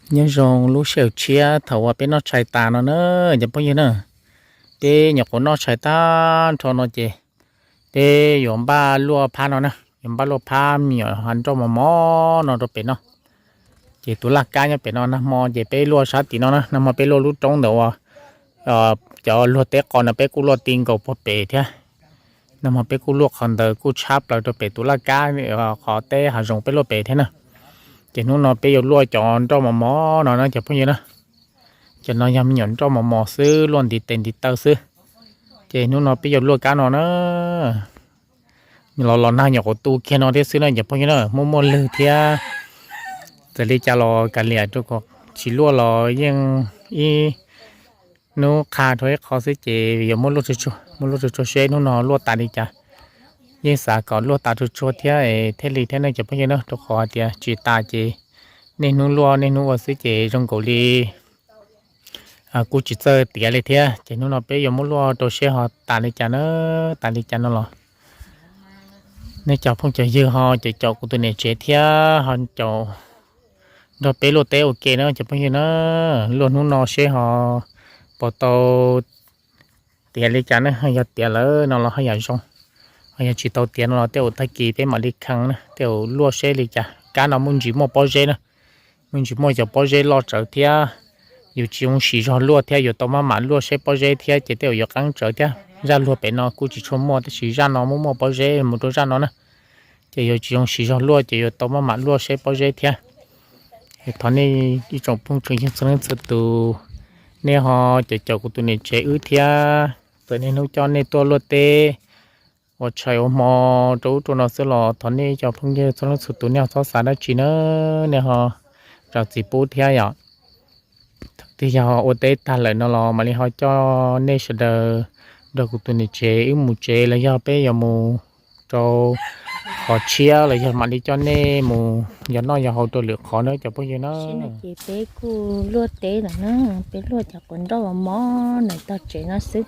Nyob zoo lub sij hawm tshiab thaum uas peb noj tshais tas no na, cov phooj ywg na. Peb nyuam qhuav noj tshais tag nrho no ces peb yuav npaj luaj phab no na, yuav npaj luaj phab me nyuam hav nroj mos mos no rau pem no. Ces tus laj kab nyob pem no, nag hmo ces peb luaj sab tim no na, nag hmo peb luaj lub roob ntawm uas cov luag teb qos no peb kuj luaj ti nkaus puag pem thiab. Nag hmo peb kuj luaj qhov ntawd kuj tshab plaws rau pem tus laj kab, qhov teb hav zoov peb luaj pem thiab na. Ces hnub no peb yuav luaj cov nroj mos mos no na cov phooj ywg na. Cov no yog me nyuam nroj mos mos xwb, luaj ntiv tes ntiv taw xwb. Ces hnub no peb yuav luaj kab no na. Los los nag nyuam qhuav tu kiag no thiab xwb na cov phooj ywg na, muaj muaj lwg thiab. Txawm li cas los kav liam rau kom tsis luaj los yeej ib hnub qha rau ib qho xwb ces yuav muab luaj tsuag tsuag, muab luaj tsuag tsuag seb hnub no luaj tas li cas. Yeej xav kom luaj tas tsuag tsuag thiab thiaj li thiab ne cov phooj ywg na, rau qhov hais tias tsis tas ces niaj hnub luaj niaj hnub ua xwb ces zoo nkaus li kuj tsis txawj tiav li thiab. Ces hnub no peb yuav muab luaj rau seb ho tas li cas na, tas li cas no los nej cov phooj cov ywg ho caum caum kuv tus niam tsev thiab ho caum nrog peb luaj teb ua ke na cov phooj ywg na. Luaj hnub no seb ho puas tau tiav li cas ne, ho yog tiav lawm no los ho yam zoo, ho yog tsis tau tiav no los tej zaum tag kis peb mam li kheev na, tej zaum luaj seb li cas. Kab no muaj ntsis muaj pob zeb na, muaj ntsis muaj cov pob zeb loj tsawv thiab. Yus tsis zoo siv zog luaj thiab yuav tau maj mam luaj seb pob zeb thiab ces tej zaum yuav qeeb tsawv thiab. Zaj luag pem no kuj tsis tshua muaj tab sis zaj no muaj muaj pob zeb mus rau zaj no na. Ces yuav tsis zoo siv zog luaj ces yuav tau maj mam luaj seb pob zeb thiab. Thov nej ib tsoom phooj tsoom ywg txhua leej txhua tus, nej ho caum caum kuv tus niam tsev wb thiab. Txawm niaj hnub coj nej tuaj luaj teb ua tshais ua hmo rau ub rau no xwb los thov nej cov phooj ywg txhua leej txhua tus nej ho txhob xav dab tsi na, nej ho zam txim pub thiab yom. Thaum twg yog ua teb tag lawm no los mam li ho coj nej sawv daws nrog kuv tus niam tsev wb mus tsev los yog peb yuav mus rau qhov tshiab los yog mam li coj nej mus yog noj yog haus rau lwm qhov na cov phooj ywg na. Ces peb kuj luaj teb lawm na, peb luaj cov quav nroj mos mos ntawm tog tsev no xwb.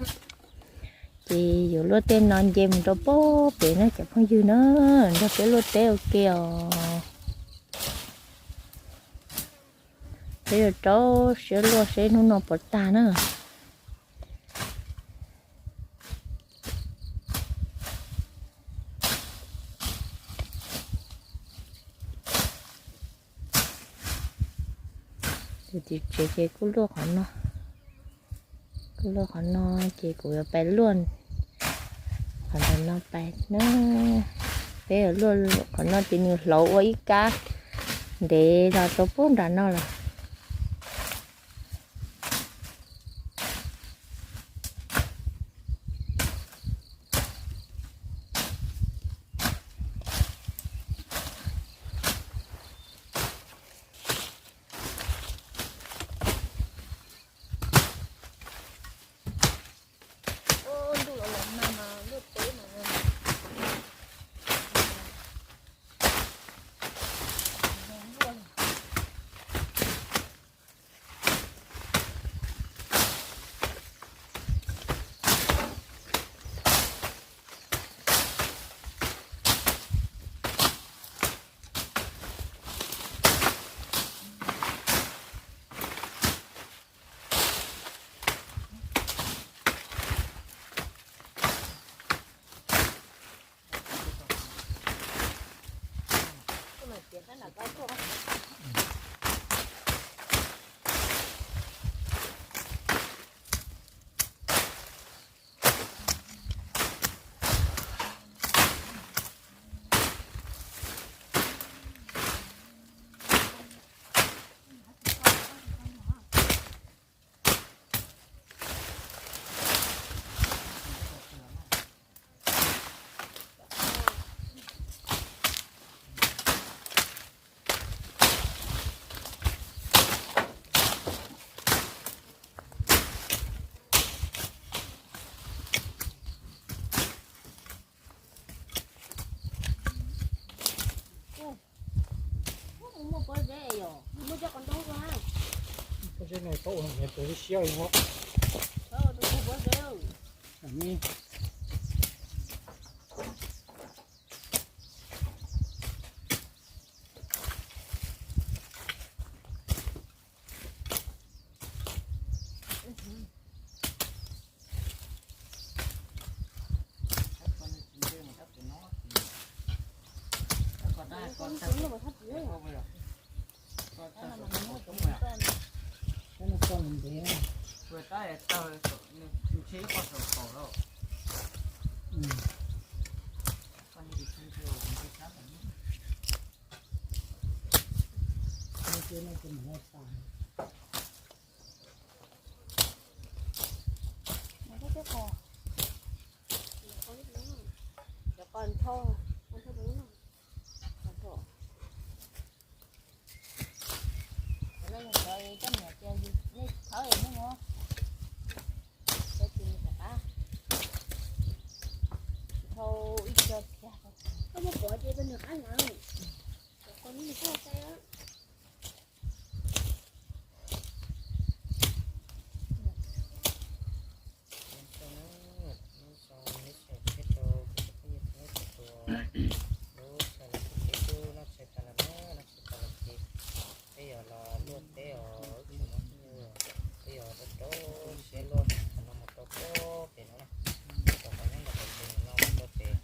Ces yuav luaj tej no nce mus rau pem na cov phooj ywg na, nrog peb luaj teb ua ke os. Peb yuav rau siab luaj seb hnub no puas tag na. Tus txiv tsev ces kuj luaj qhov no, kuj luaj qhov no, ces kuv yuav pais luaj qhov ntawm no pais na. Peb yuav luaj qhov no ces nws hlauv ua ib kab ntev los rau pem nram no lawm. Pob zeb no tau ua niam tus siab siab li. Ua tab tawg, ntshe ib qho saum qaum lawm. Koj muab pov ces koj nws qab ngam. Koj nws qab sai. Lub sij hawm no ces peb kuj noj tshais tas lawm na, noj tshais tas lawm ces peb yuav los luaj teb os ib tsoom phooj ywg. Peb yuav rau rau siab luaj qhov no mus rau pem no na, rau qhov nyob ntawm pem no mus rau pem,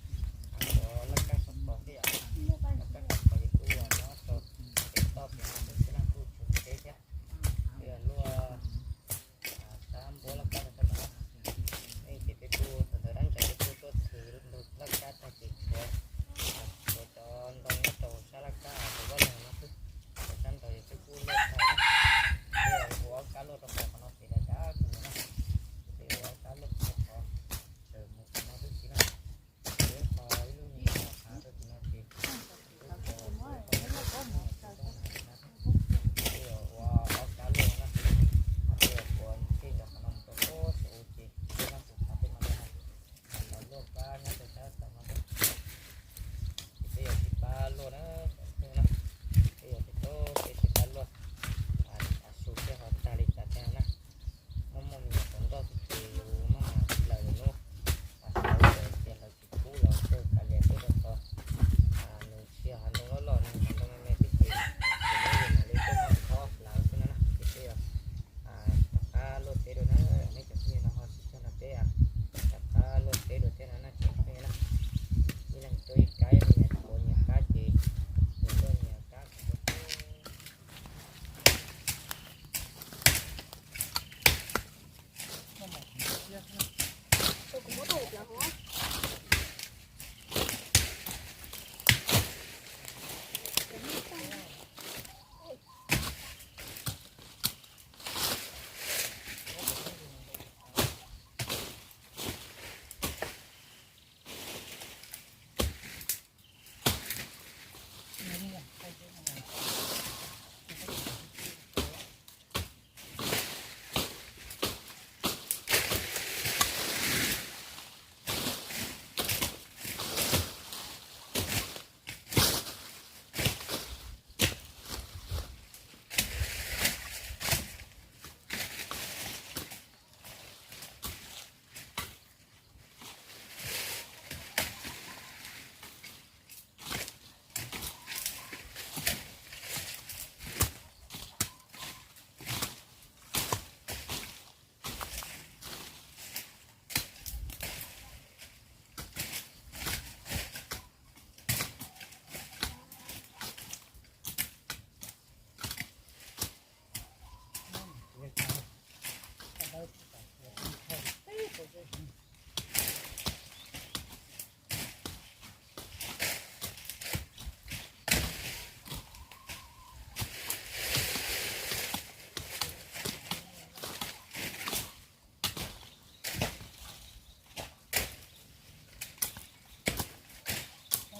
qhov laj kab saum qhov thiab yom. Laj kab saum qhov ces kuj nyob rau pem toj pem no xwb na, kuj tsis deb thiab. Peb yuav luaj sab npuab laj kab rau sab tod na. Nej ces peb kuj thaum ntawd dab ntsaws peb kuj tuaj txhwv laj kab tag ces tshuav, tshuav cov ntoo nyob rau sab laj kab tus vaj loog no xwb. Rau sab nraud ces peb kuj luaj tag na. Peb yuav ua ob kab luaj rau qhov no ces dav dav kawg na. Ces peb yuav ua ob kab luaj rau qhov, mus qhov no xwb ces na. Ib qho ib lub me qhov hav rau tim no ces, ib qho ib qho mus rau tim no. Peb yuav ua ob kab luaj na. Peb yuav ua tej ntawm qhov no mus rau pem xus ces peb noj tus hav tej no na. Los luaj kab nyob rau sab tom no thiab. Ces peb yuav tsis pab luaj na, cov phooj ywg na. Peb yuav tsis tau, peb tsis pab luaj. Xus thiaj ho tag li cas thiab na. Muaj muaj me nyuam qhuav nroj xwb ces yus maj mam hlawv lawm lub, hlawv lawm ces hlawv tsis kub los kawg kav liam xwb rau qhov nws tsis yog hav ntoo loj loj, nws hav ntoo me me xwb ces, ces nws mam li tuaj muab khob hlawv xwb no na. Ces peb yuav rov qab luaj teb dua na, nej cov phooj ywg no ho sib cog nrog peb rov qab luaj teb dua thiab no na cov phooj ywg na. Ib leeg tuaj ib kab, ib leeg nyias tuaj nyias kab ces nyias tuaj nyias kab.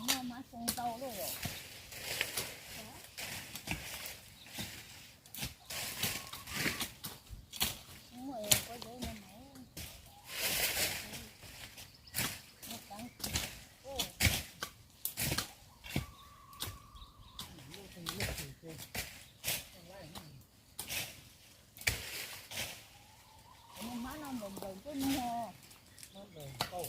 Muaj mab xoo ntau lawm. Muaj kua zeb no mas. Hmab no nplaum nplaum coj muag. Ua rau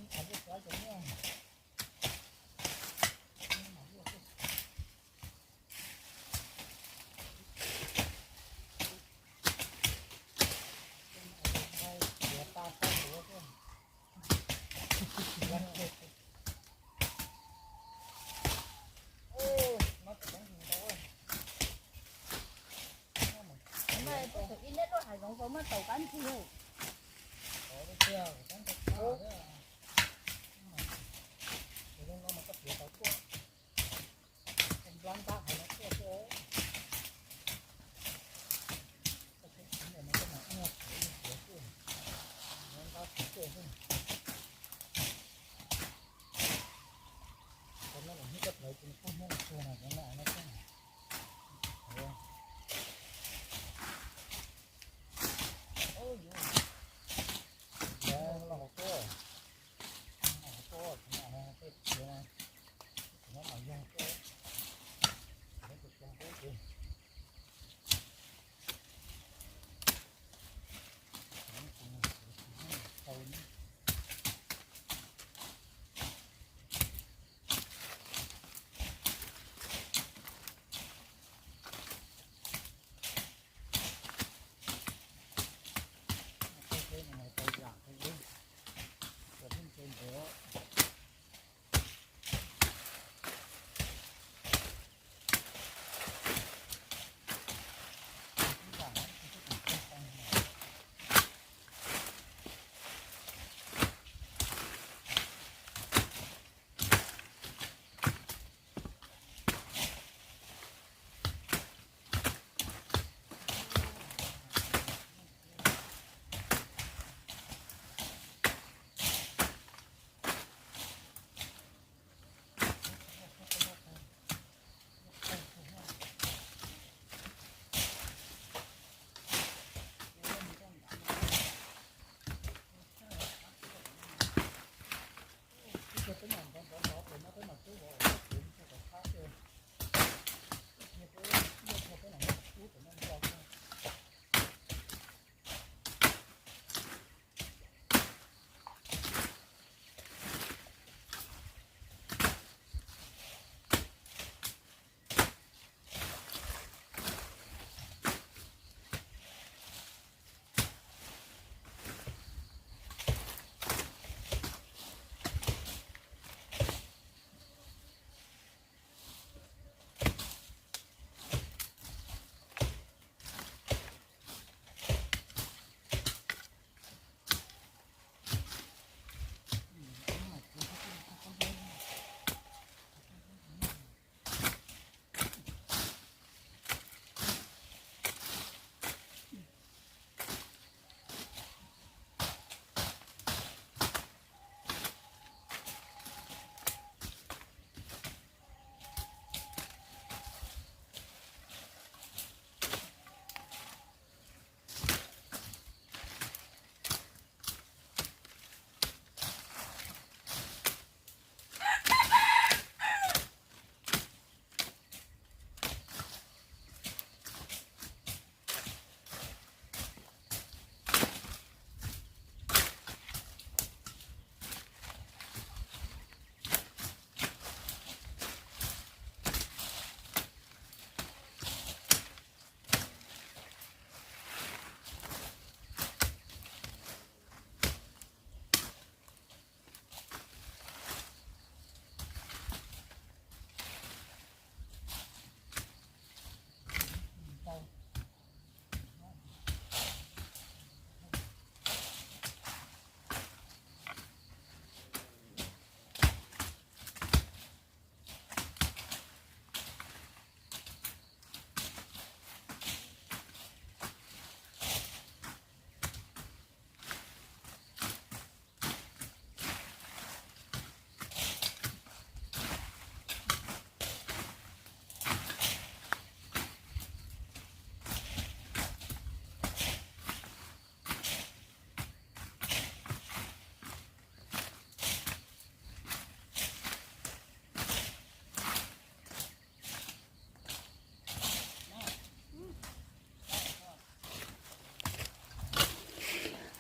nqaj vus hoo tab ais twb.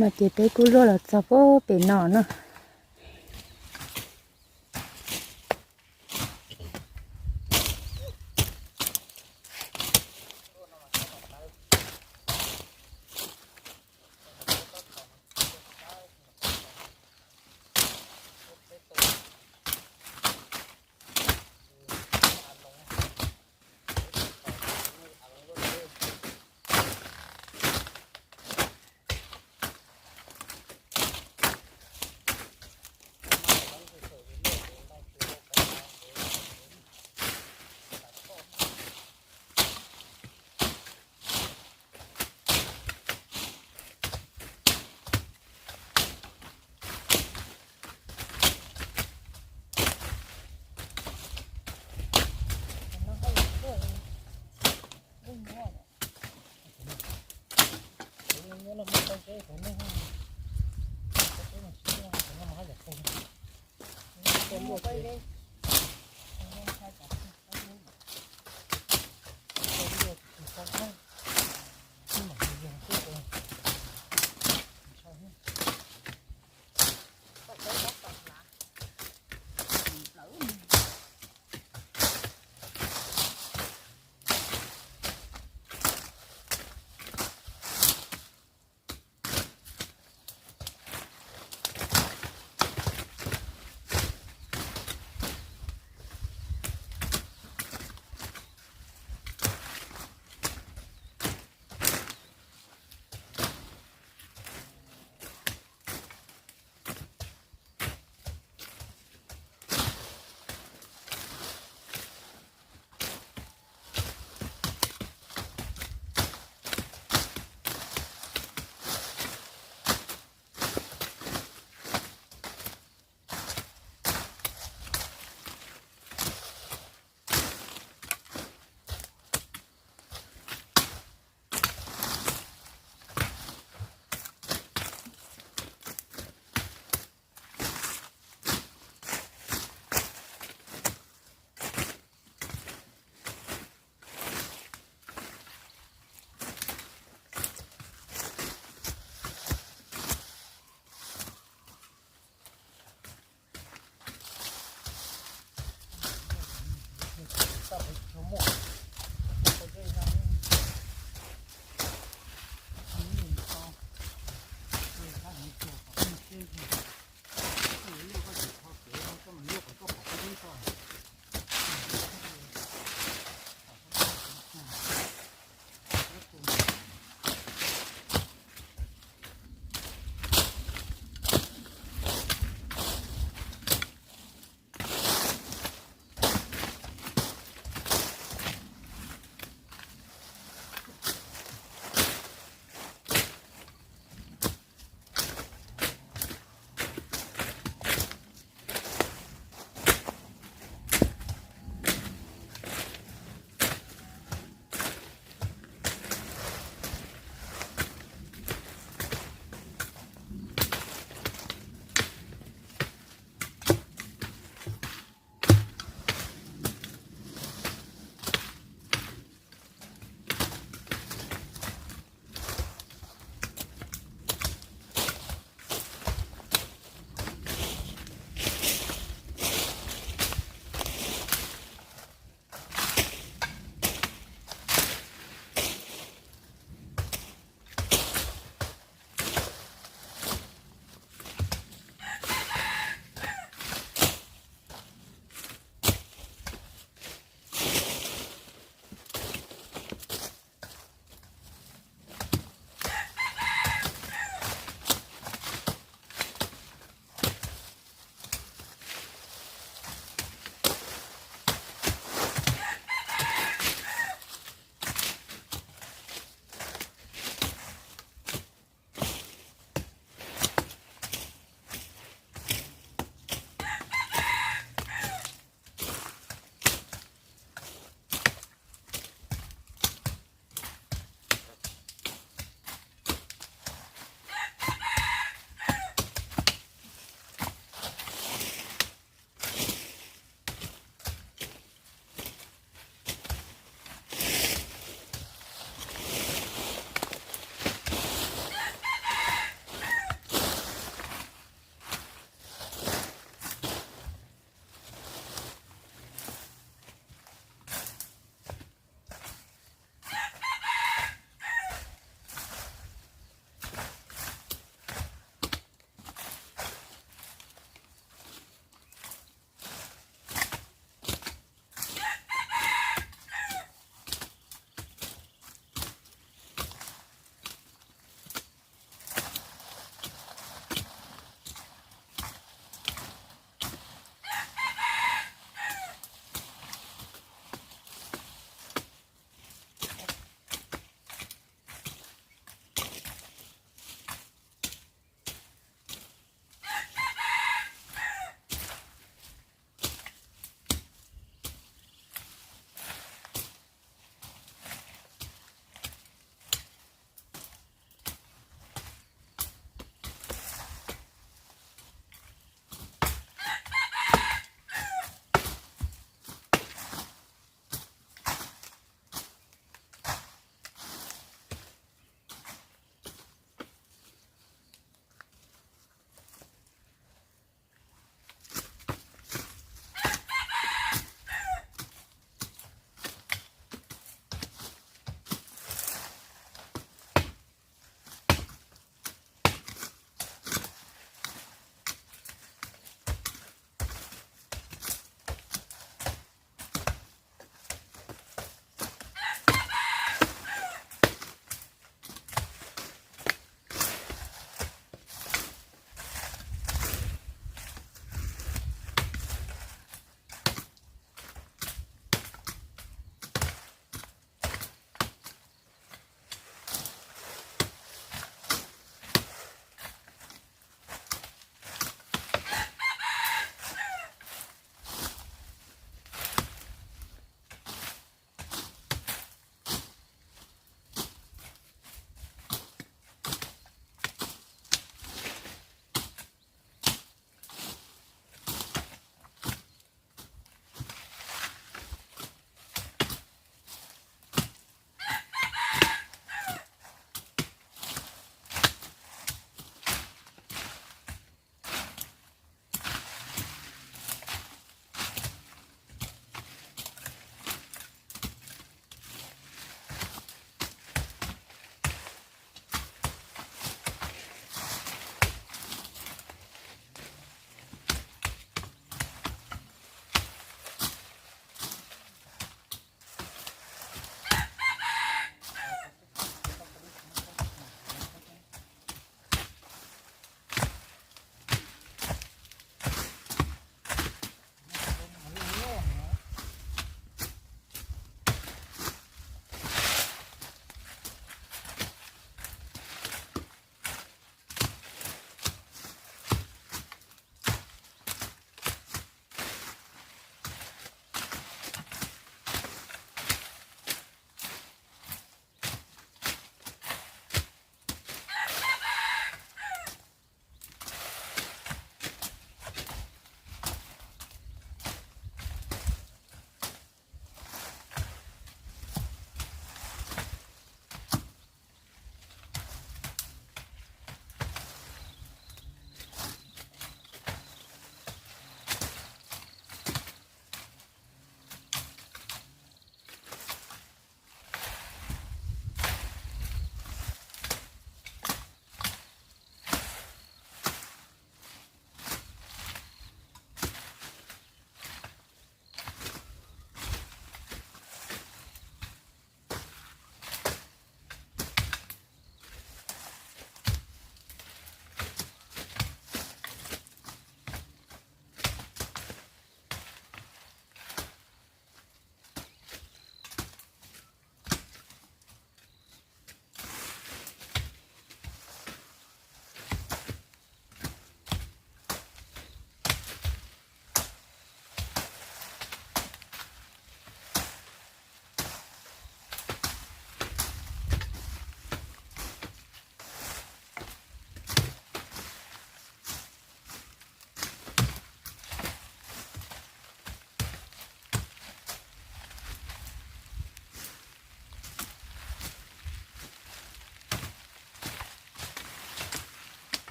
No ces peb kuj luaj los txog pem no na.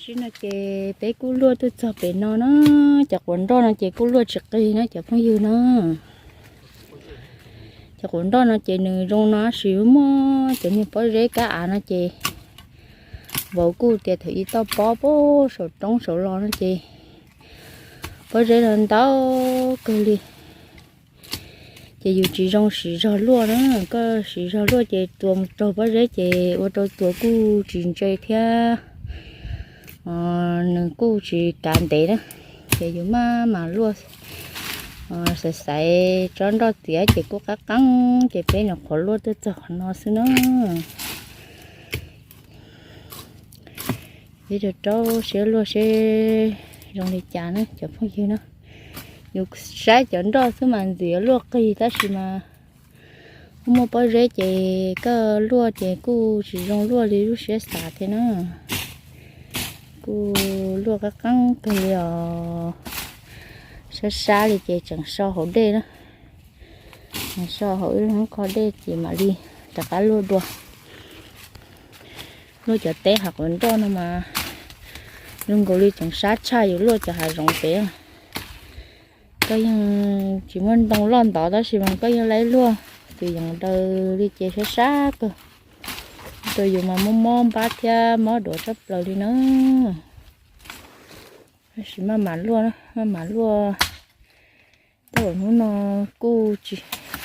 Tsis no ces peb kuj luaj tuaj txog pem no na, cov quav nroj no ces kuj luaj tsis qis na cov phooj ywg na. Cov quav nroj no ces nws zoo no tab sis muaj cov niag pob zeb kab av no ces vauv kuj tias thaum ub toj pob puag saum roob saud los no ces pob zeb los ntau kawg li. Ces yus tsis zoo siv zog luaj na, koj siv zog luaj ces tuas mus raug pob zeb ces ua rau tuas kuj tsis ntse thiab nws kuj tsis kav ntev na. Ces yus maj mam luaj, xaiv xaiv tsob nroj txiav ces kuj qab qeeb ces peb nyuam qhuav luaj tuaj txog qhov no xwb na. Peb rau rau siab luaj seb zoo li cas na cov phooj ywg na. Yus saib cov nroj xwb mas ntxim yuav luaj qis tab sis mas kuj muaj pob zeb ces koj luaj ces kuj tsis zoo luaj li lub siab xav thiab na. Kuj luaj qab qeeb kawg li os. Sab sab li ces tseem so hauv dej na. Tseem so hauv ib lub qho dej ces mam li rov qab luaj dua. Luaj cov teb hav quav nroj no mas zoo nkaus li tseem sab tshaj yus luaj cov hav zoov pem. Koj yeej tsis muaj ntoo loj ntov tab sis mas koj yeej laib luaj, txiv yees daws li ces sab sab kawg. Rau yus mas mob mob npab thiab mob duav tshaj plaws li na. Tab sis maj mam luaj, maj mam luaj. Tej zaum hnub no kuj tsis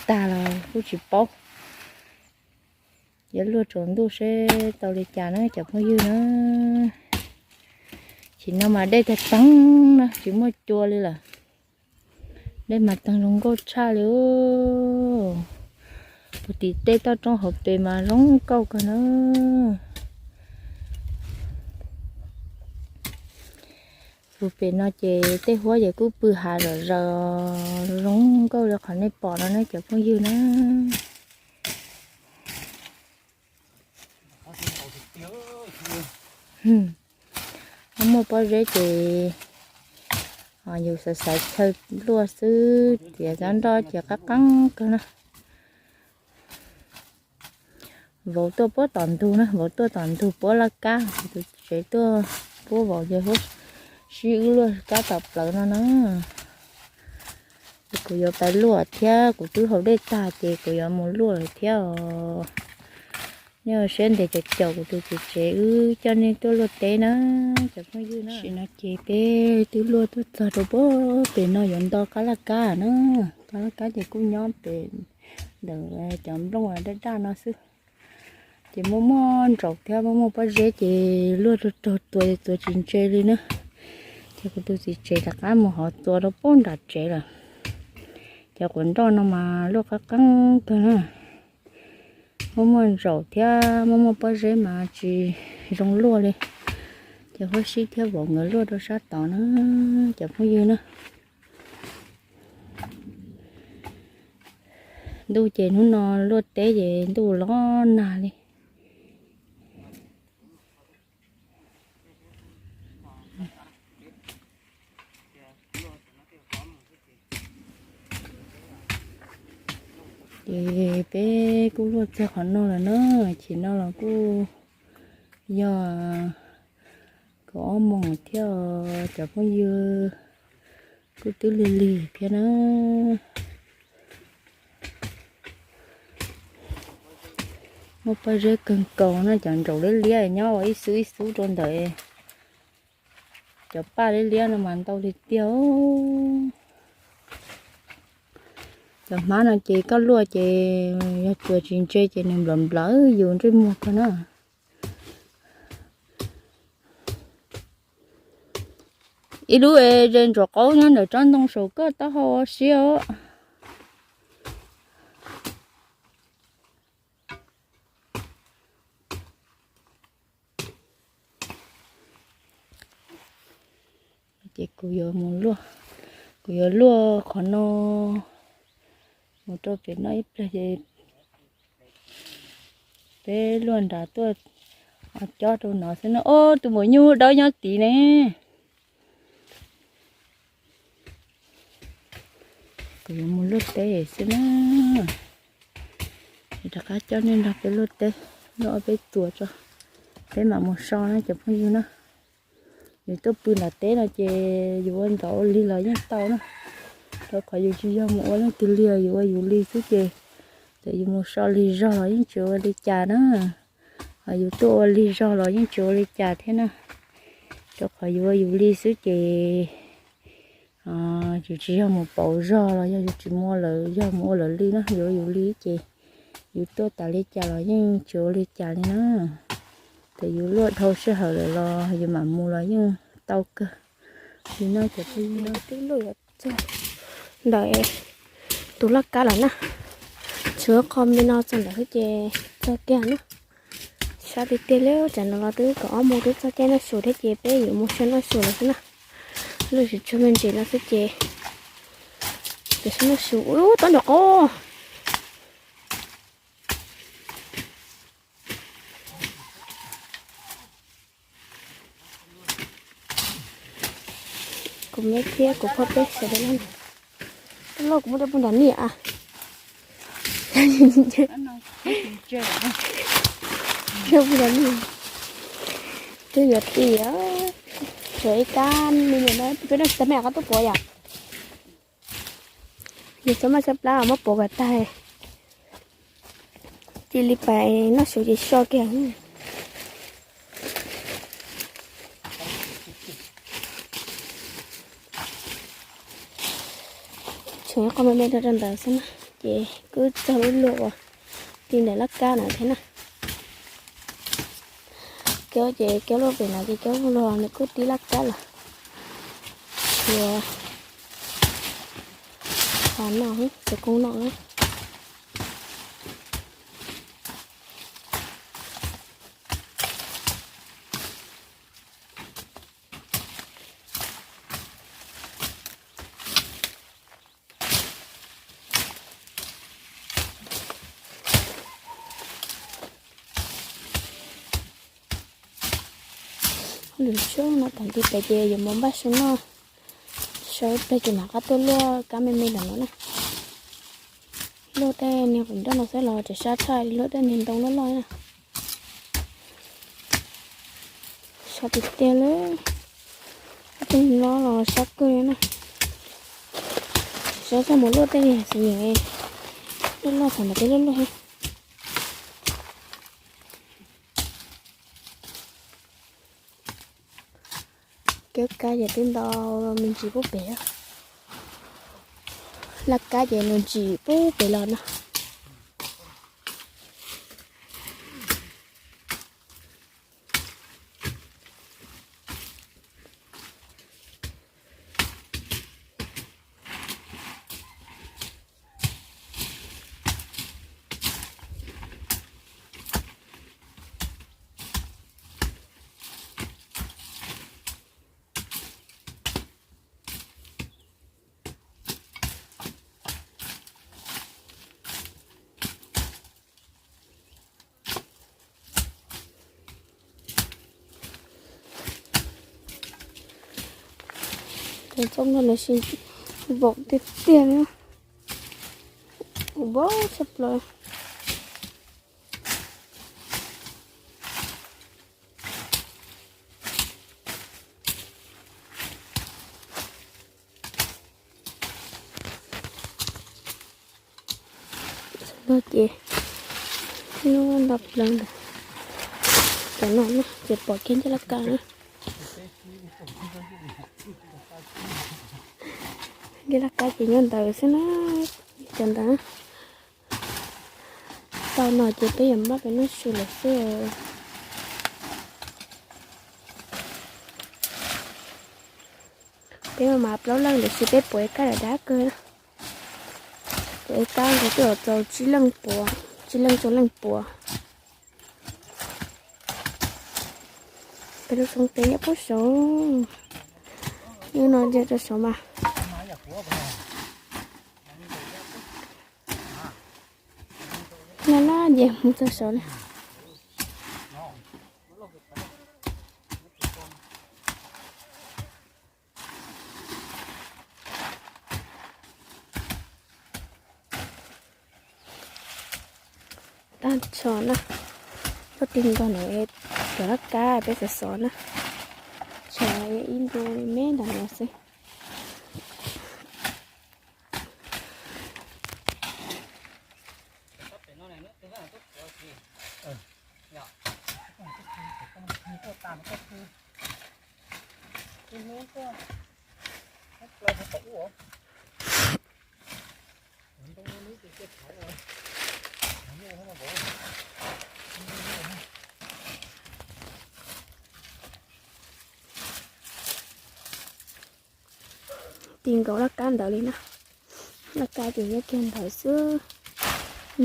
tag los kuj tsis paub. Yuav luaj tsaus ntuj seb tau li cas na cov phooj ywg na. Chim no mas dej tag teeb na tsis muaj cua li lawm. Dej mas teeg zoo nkauj tshaj li. Puag tim tej toj roob hauv pes mas zoo nkauj kawg na. Puag pem no ces tej huab ces kuj pw hav zom zaws zoo nkauj li qhov nej pom no na cov phooj ywg na. Muaj pob zeb ces yus xaiv xaiv chaw luaj xwb, tias cov nroj ces qab qeeb kawg na. Vauv tuaj puab tom ntug na, vauv tuaj tom ntug puab laj kab, kuv tus txiv tsev tuaj puab vauv ces huab sib wb luaj kab tom plawv no na. Ces kuv yuav pais luaj thiab, kuv twb haus dej tag ces kuv yuav mus luaj lawm thiab os. Nej ua siab ntev caum caum kuv tus txiv tsev wb coj nej tuaj luaj teb na cov phooj ywg na. Tam sim no ces peb twb luaj tuaj txog rau puag pem no yuav nto qab laj kab na. Qab laj kab ces kuj nyob pem ntawm cov nplooj daj daj no xwb. Ces muaj muaj ntsaum thiab muaj muaj pob zeb ces luaj rau raug tuas ces tuas tsis ntse li na. Ces kuv tus txiv tsev rov qab mus hov tuas rau puag nram tsev lawm. Cov quav nroj no mas luaj qab qeeb kawg na. Muaj muaj ntsaum thiab muaj muaj pob zeb mas tsis zoo luaj li. Ces huab sib thiab vauv nkawd luaj rau sab tod na cov phooj ywg na. Ntuj ces hnub no luaj teb ces ntuj los nag li. Ces peb kuj luaj txog qhov no lawm na, chim no los kuj yog kaum ob moos thiab cov phooj ywg, kuj twb lig lig thiab na. Muaj pob zeb kawg nkaus na, cov ntsaum liab liab nyob ua ib xub ib xub rau ntawd. Cov paj liab liab no mas ntau li tiag. Cov hmab no ces koj luaj ces yog tuas tsis ntse ces nws nplawv nplawv yus ntsej muag kawg na. Ib lub ze ntsuas qaub nyob ntawm tsob ntoo saum koj taub hau siab os. Ces kuv yuav mus luaj, kuv yuav luaj qhov no mus rau pem no ib pliag ces peb luaj nram tuaj cob rau no xwb na. Ob tug maum nyuj dawb nyob tid ne. Kuv yuav mus luaj teb xwb na. Rov qab coj nej nrog peb luaj teb, luaj ob peb tuas tso, peb mam mus so na cov phooj ywg na. Yus tuaj pw nram teb no ces yus ua ntxov ua lig los yeej tau na. Rau qhov yus tsis yog mus ua leej twg li, yus ua yus li xwb ces txawm yus mus so lig zog los yeej tsis ua li cas na. Ho yus tuaj ua lig zog los yeej tsis ua li cas thiab na. Rau qhov yus ua yus li xwb ces yus tsis yog mus pauv zog los yog yus tsis mus ua lawv, yog mus ua lawv li na, yus ua yus li ces yus tuaj tas li cas los yeej tsis ua li cas li na. Ces yus luaj dhau sij hawm lawm los yus mam mus los yeej tau kawg. Li no ces twb luaj txog ntawm tus laj kab lawm na. Tshuav qho me no txog ntawd xwb ces txog kiag na. Sab tiag tiag li, tsam no los twb kaum ob moos twb txog caij noj su thiab ces peb yuav mus saib noj su lawm xwb na. Lub tsis tshua me ntsis no xwb ces peb saib noj su. Ub, tob nraum qaum. Kuv me thiab kuv phob peb sawv daws. Loj kuv muab rau puag nram niam. Rau puag nram niam. Twb yuav ti, tshuav ib kab me nyuam no, peb noj tsis tag, me ab qab tuaj puav yom. Yus txhob maj txhob plab muab puav kom tag. Cia li pais noj su ces so kiag. Tshuav qhov me me rau rau ntawd xwb na, ces kuj txog lub luag uas ti ntawm laj kab no thiab na. Kiag ces kiag luaj pem no ces kiag luag nws kuj tib laj kab lawm. Tshuav qhov no, tshuav koob no na. Lwm zaus no thaum nti pem ces yuav mus npaj su noj, sau ib pliag ces mam rov qab tuaj luaj kab me me ntawm no na. Luaj tej niag qus nroj no xwb los tseem sab tshaj li luaj tej niag ntoo loj loj na. Sab tiag tiag li. Tej no los sab kawg li na. Sab tshaj mus luaj tej niag xwb, loj loj thaum ntawd twb luaj luaj thiab. Kiag kab ces twb ntau me ntsis pub pem. Laj kab ces nws ntsim pub pem los no. Cov txooj no lawv siv npaum tiag tiag li. Npaum tshaj plaws. No ces nyob ntau plaws ntawd. Cov no na ces pom kiag ncej laj kab na. Ncej laj kab ces nyob ntawd xwb na. Cov ntawd tau no ces peb yuav npaj peb noj su lawm xwb. Peb mas plaub leej tiam sis peb puav ib kab dav dav kawg na. Puav ib kab nkaus twb txaus tsib leej puav, tsib leej rau leej puav. Peb lub xyoob peb nyob puag saud, nyob no ntsia rau saud mas. No na, ces mus txog saud na. Tag nrho na, tuaj ti nkaus ntawm cov laj kab peb xov xov na. tshav ib ntu me ntawm no xwb. Ti nkaus laj kab ntawd li na. Laj kab ces nyob kiag ntawd xwb.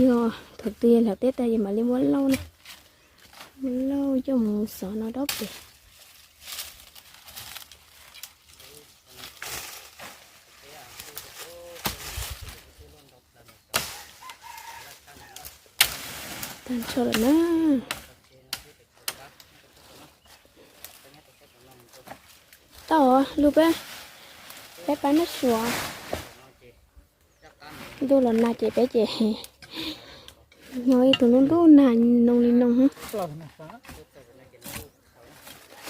Yog thaum twg yog lawm teb tag ces mam li muab lauj na. Muab lauj coj mus xov no dab pem. Tag nrho lawm na. Tau, lug peb, peb pab noj su. Ntuj los nag ces peb ces nyob ib tug ntuj ntuj nag noo li noo.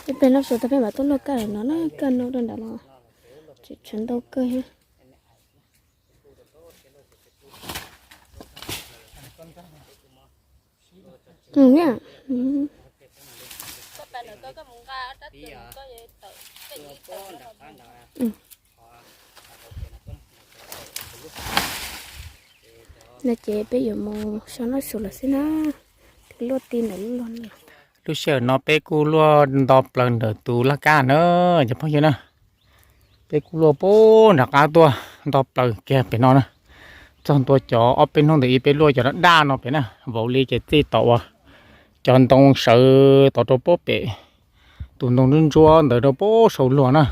Peb pab noj su tag peb mam tuaj luaj kab lawm no na, kab no rau nram los tseem tshav ntau kawg thiab. No ces peb yuav mus so noj su lawm xwb na. Luaj ti ntawm lub luag no. Lub sij hawm no peb kuj luaj nto plaws ntawm tus laj kab na, cov phooj ywg na. Peb kuj luaj puag nram qab tuaj nto plaws kiag pem no na. Txog ntua cov ob peb hnub ntawd ib peb luaj cov daj daj no pem na, vauv li ces txij tom uas cov ntoo sawv tod rau puag pem tus ntoo ntsuab ntsuab ntawd rau puag saum luag na.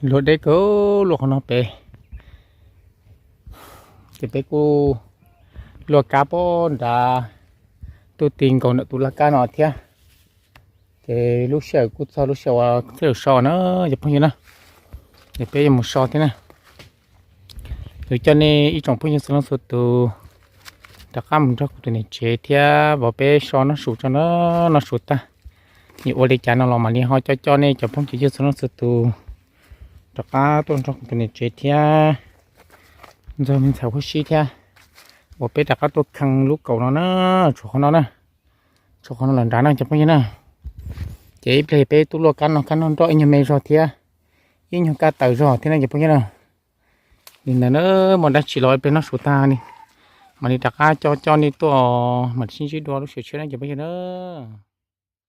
Luag deb kawg, luaj qhov no pem. Ces peb kuj luaj kab puag nrad tuaj ti nkaus ntawm tus laj kab no thiab. Ces lub sij hawm kuj txog lub sij hawm uas thiaj li so na, cov phooj ywg na. Ces peb yuav mus so thiab na. Yuav coj nej ib tsoom phooj ywg txhua leej txhua tus rov qab mus nrog kuv tus niam tsev thiab vauv peb so noj su tso na, noj su tag. Yuav ua li cas no los mam li ho coj coj nej cov phooj ywg txhua leej txhua tus rov qab tuaj nrog kuv tus niam tsev thiab ntxawg me ntxhais huab sib thiab uas peb rov qab tuaj kheej lub kaus no na, tshuav qhov no na, tshuav qhov no lawm nrad na cov phooj ywg na. Ces ib pliag peb tuaj luaj kab no, kab no nroj ib nyuag me zog thiab, ib nyuag kab tawm zog thiab na cov phooj ywg na. Li ntawd na, muaj dab tsi los ib pliag noj su tag ni mam li rov qab coj coj nej tuaj mam li sib ntsib dua lub sij hawm tshiab na cov phooj ywg na.